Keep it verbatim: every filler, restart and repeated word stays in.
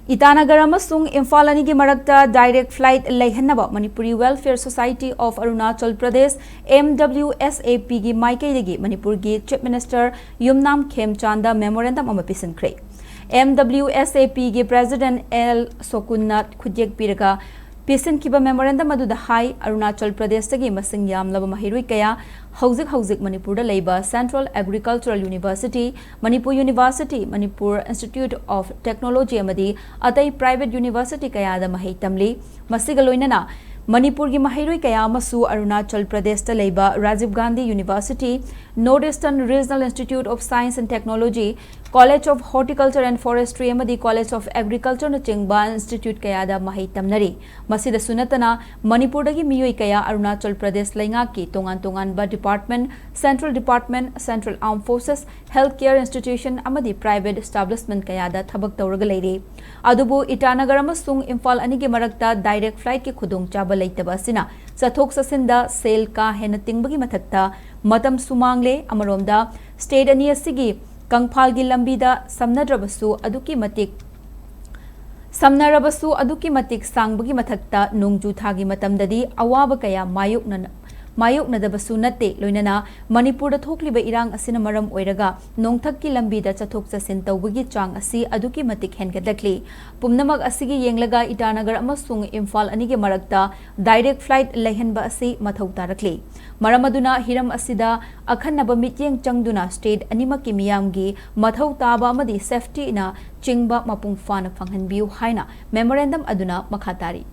ꯏꯇꯥꯅꯒꯔ ꯑꯃꯁꯨꯡ ꯏꯝꯐꯥꯜ ꯑꯅꯤꯒꯤ ꯃꯔꯛꯇ direct flight ꯂꯩꯍꯟꯅꯕ Manipuri Welfare Society of Arunachal Pradesh, M W S A P ꯒꯤ ꯃꯥꯏꯀꯩꯗꯒꯤ ꯃꯅꯤꯄꯨꯔꯒꯤ Chief Minister ꯌꯨꯝꯅꯥꯝ ꯈꯦꯝꯆꯥꯟꯗ memorandum ꯑꯃ ꯄꯤꯁꯤꯟꯈ꯭ꯔꯦ꯫ M W S A P ꯒꯤ President L ꯁꯣꯀꯨꯟꯅ ꯈꯨꯠꯌꯦꯛ ꯄꯤꯔꯒ ꯄꯤꯁꯤꯟꯈꯤꯕ memorandum ꯑꯗꯨꯗ ꯍꯥꯏ, ꯑꯔꯨꯅꯥꯆꯜ ꯄ꯭ꯔꯗꯦꯁꯇꯒꯤ ꯃꯁꯤꯡ ꯌꯥꯝꯂꯕ ꯃꯍꯩꯔꯣꯏ ꯀꯌꯥ ꯍꯧꯖꯤꯛ ꯍꯧꯖꯤꯛ ꯃꯅꯤꯄꯨꯔꯗ ꯂꯩꯕ Central Agricultural University, Manipur University, Manipur Institute of Technology ꯑꯃꯗꯤ ꯑꯇꯩ private university ꯀꯌꯥꯗ ꯃꯍꯩ ꯇꯝꯂꯤ꯫ ꯃꯁꯤꯒ ꯂꯣꯏꯅꯅ ꯃꯅꯤꯄꯨꯔꯒꯤ ꯃꯍꯩꯔꯣꯏ ꯀꯌꯥ ꯑꯃꯁꯨ ꯑꯔꯨꯅꯥꯆꯜ ꯄ꯭ꯔꯗꯦꯁꯇ ꯂꯩꯕ Rajiv Gandhi University, North Eastern Regional Institute of Science and Technology, College of Horticulture and Forestry ꯑꯃꯗꯤ College of Agriculture ꯅꯆꯤꯡꯕ institute ꯀꯌꯥꯗ ꯃꯍꯩ ꯇꯝꯅꯔꯤ꯫ ꯃꯁꯤꯗꯁꯨ ꯅꯠꯇꯅ ꯃꯅꯤꯄꯨꯔꯗꯒꯤ ꯃꯤꯑꯣꯏ ꯀꯌꯥ ꯑꯔꯨꯅꯥꯆꯜ ꯄ꯭ꯔꯗꯦꯁ ꯂꯩꯉꯥꯛꯀꯤ ꯇꯣꯉꯥꯟ ꯇꯣꯉꯥꯟꯕ department, Central Department, Central Armed Forces, health care institution ꯑꯃꯗꯤ private establishment ꯀꯌꯥꯗ ꯊꯕꯛ ꯇꯧꯔꯒ ꯂꯩꯔꯤ꯫ ꯑꯗꯨꯕꯨ ꯏꯇꯥꯅꯒꯔ ꯑꯃꯁꯨꯡ ꯏꯝꯐꯥꯜ ꯑꯅꯤꯒꯤ ꯃꯔꯛꯇ direct flightꯀꯤ ꯈꯨꯗꯣꯡꯆꯥꯕ ꯂꯩꯇꯕ ꯑꯁꯤꯅ ꯆꯠꯊꯣꯛ ꯆꯠꯁꯤꯟꯗ ꯁꯦꯜ ꯀꯥ ꯍꯦꯟꯅ ꯇꯤꯡꯕꯒꯤ ꯃꯊꯛꯇ ꯃꯇꯝꯁꯨ ꯃꯥꯡꯂꯦ꯫ ꯑꯃꯔꯣꯝꯗ state ꯑꯅꯤ ꯑꯁꯤꯒꯤ ꯀꯪꯐꯥꯜꯒꯤ ꯂꯝꯕꯤꯗ ꯁꯝꯅꯗ꯭ꯔꯕꯁꯨ ꯑꯗꯨꯛꯀꯤ ꯃꯇꯤꯛ ꯁꯝꯅꯔꯕꯁꯨ ꯑꯗꯨꯛꯀꯤ ꯃꯇꯤꯛ ꯁꯥꯡꯕꯒꯤ ꯃꯊꯛꯇ ꯅꯣꯡꯖꯨ ꯊꯥꯒꯤ ꯃꯇꯝꯗꯗꯤ ꯑꯋꯥꯕ ꯀꯌꯥ ꯃꯥꯌꯣꯛꯅ-, ꯃꯥꯌꯣꯛꯅꯗꯕꯁꯨ ꯅꯠꯇꯦ꯫ ꯂꯣꯏꯅꯅ ꯃꯅꯤꯄꯨꯔꯗ ꯊꯣꯛꯂꯤꯕ ꯏꯔꯥꯡ ꯑꯁꯤꯅ ꯃꯔꯝ ꯑꯣꯏꯔꯒ ꯅꯣꯡꯊꯛꯀꯤ ꯂꯝꯕꯤꯗ ꯆꯠꯊꯣꯛ ꯆꯠꯁꯤꯟ ꯇꯧꯕꯒꯤ ꯆꯥꯡ ꯑꯁꯤ ꯑꯗꯨꯛꯀꯤ ꯃꯇꯤꯛ ꯍꯦꯟꯒꯠꯂꯛꯂꯤ꯫ ꯄꯨꯝꯅꯃꯛ ꯑꯁꯤꯒꯤ ꯌꯦꯡꯂꯒ ꯏꯇꯥꯅꯒꯔ ꯑꯃꯁꯨꯡ ꯏꯝꯐꯥꯜ ꯑꯅꯤꯒꯤ ꯃꯔꯛꯇ direct flight ꯂꯩꯍꯟꯕ ꯑꯁꯤ ꯃꯊꯧ ꯇꯥꯔꯛꯂꯤ꯫ ꯃꯔꯝ ꯑꯗꯨꯅ ꯍꯤꯔꯝ ꯑꯁꯤꯗ ꯑꯈꯟꯅꯕ ꯃꯤꯠꯌꯦꯡ ꯆꯪꯗꯨꯅ state ꯑꯅꯤꯃꯛꯀꯤ ꯃꯤꯌꯥꯝꯒꯤ ꯃꯊꯧ ꯇꯥꯕ ꯑꯃꯗꯤ safetyꯅ ꯆꯤꯡꯕ ꯃꯄꯨꯡ ꯐꯥꯅ ꯐꯪꯍꯟꯕꯤꯌꯨ ꯍꯥꯏꯅ memorandum ꯑꯗꯨꯅ ꯃꯈꯥ ꯇꯥꯔꯤ꯫